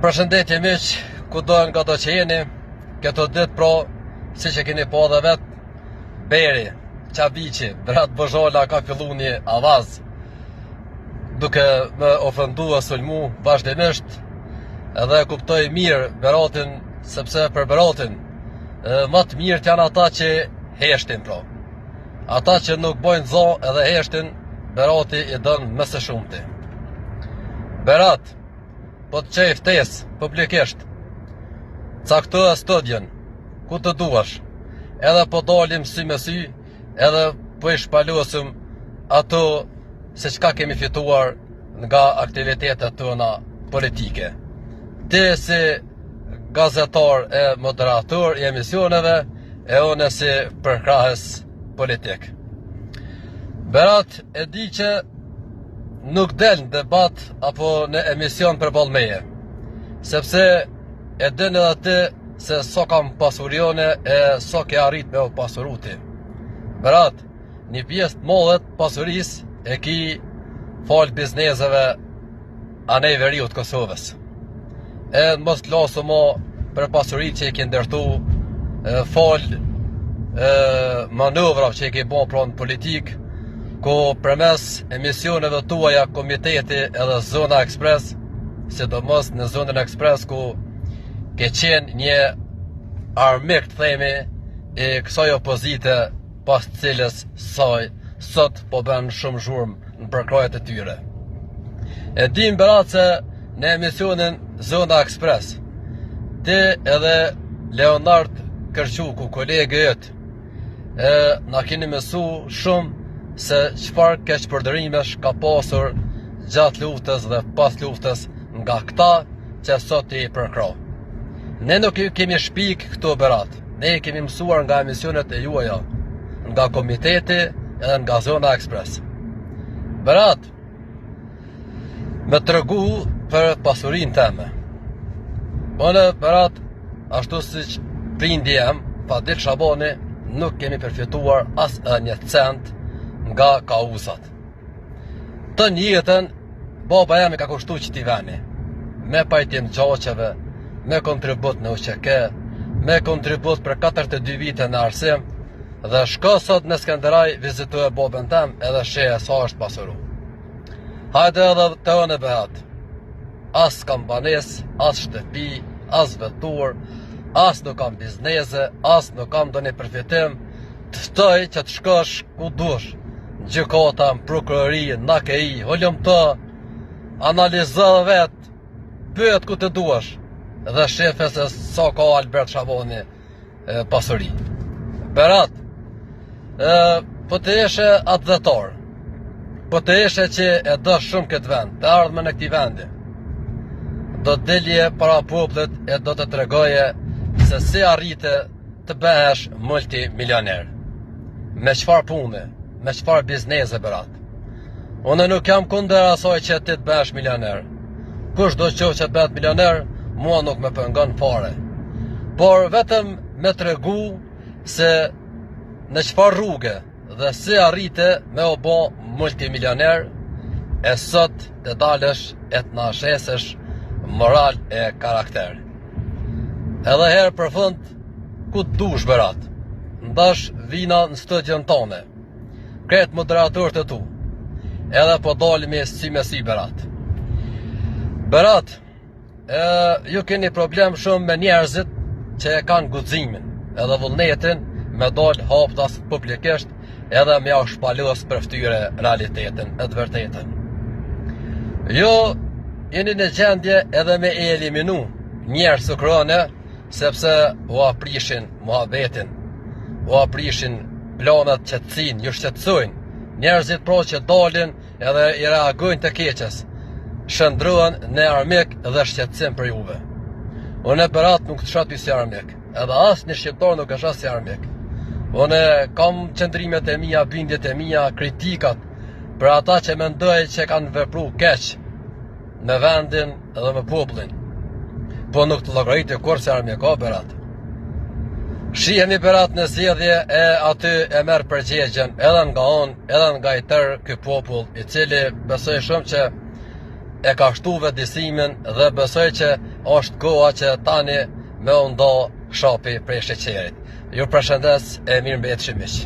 Përshëndetje miq, kudo e ngado që jeni, këto ditë pra, siç e keni pa dhe vetë, Beri, Qabiqi, Berat Bozhola ka fillu një avaz, duke më ofendu e sulmu vazhdimisht, edhe e kuptoj mirë Beratin, sepse për Beratin, ma të mirët janë ata që heshtin pra. Ata që nuk bojnë zo edhe heshtin, Berati i don më së shumti. Berat, po të çoj ftesë publikisht. Caktoje studion, ku të duash. Edhe po dalim sy me sy, edhe po i shpalosim ato se çka kemi fituar nga aktivitetet tona politike. Ti si gazetar e moderator i emisioneve, e unë si përkrahës politik. Berat, e di që nuk del në debat apo në emision përballë meje, sepse e din edhe ti se sa kam pasuri une e sa ke arrit me u pasuru ti. Berat, një pjesë të madhe të pasurisë e ki falë bizneseve anej veriut të Kosovës. E mos të flasim mo për pasuritë që i ke ndërtu falë manovrave që i ke bo pra në politikë, ku përmes emisioneve tuaja komiteti edhe Zona Ekspres, sidomos në Zonën Ekspres ku ke qenë një armik të themi i kësaj opozite pas cilës saj sot po bën shumë zhurmë në përkrahje të tyre. E dim Berat se në emisionin Zona Express, ti edhe Leonard Kërquku, kolegu yt, e na keni mësu shumë se çfarë keqpërdorimesh ka pasur gjatë luftës dhe pas luftës nga këta që sot i përkrah. Ne nuk i kemi shpik këto Berat. Ne i kemi mësuar nga emisionet e juaja, nga komiteti edhe nga Zona Express. Berat, me tregu për pasurinë teme. Unë, Berat, ashtu siç prindi jem, Fadil Shabani, nuk kemi përfituar as edhe një cent nga kauzat. Tënë jetën, baba jem i ka kushtu qëtij veni, me pajtim gjaqeve, me kontribut në UÇK, me kontribut për 42 vite në arsim, dhe shko sot në Skenderaj vizitoje babën tem edhe shehe sa është pasuru. Hajde edhe te unë Berat. As kam banesë, as shtëpi, as veturë, as nuk kam biznese, as nuk kam ndonjë përfitim, Të ftoj që të shkosh ku dush, në gjykata, në prokurori, në AKI, hulumto, analizo dhe vetë, pyet ku të duash, dhe shife se sa ka Albert Shabani e, pasuri. Berat, e, po të ishe atdhetar, po të ishe që e do shumë këtë vend, të ardhmen e këtij vendi, do të dilje para popullit e do të tregoje se si arrite të bëhesh multimilioner. Me çfarë pune, me çfarë biznese Berat. Unë nuk jam kundër asaj që ti të bëhesh milioner. Kushdo qoftë që të bëhet milioner, mua nuk më pengon fare. Por vetëm me tregu se në çfarë rruge dhe si arrite me u bo multimilioner e sot të dalësh e të na shesësh moral e karakter. Edhe herë për fund, ku të dush Berat, n'dash vina në studion tone, krejt moderatorët e tu, edhe po dalimi sy me sy Berat. Berat, E, ju keni problem shumë me njerëzit që e kanë guximin edhe vullnetin me dal haptas publikisht edhe me jau shpalos për ftyre realitetin e të vërtetën. Ju jeni në gjendje edhe me e eliminu njerëz sikur unë sepse ua prishin muhabetin, ua prishin planet qetësinë, ju shqetësojnë. Njerëzit pra që dalin edhe i reagojnë të keqes, shndërrohen në armik dhe shqetësim për juve. Unë Berat nuk të shoh ty si armik, edhe asnjë shqiptar nuk e shoh si armik. Unë kam qëndrimet e mia, bindjet e mia, kritikat për ata që mendoj që kanë vepru keq me vendin edhe me popullin. Po nuk të llogariti kurrë si armik o Berat. Shihemi Berat në zgjedhje e aty e merr përgjigjen edhe nga unë, edhe nga i tërë ky popull i cili besoj shumë që e ka shtu vetëdijsimin dhe besoj që Është koha që tani me u nda shapi prej sheqerit. Ju përshëndes e mirë mbetshi miq.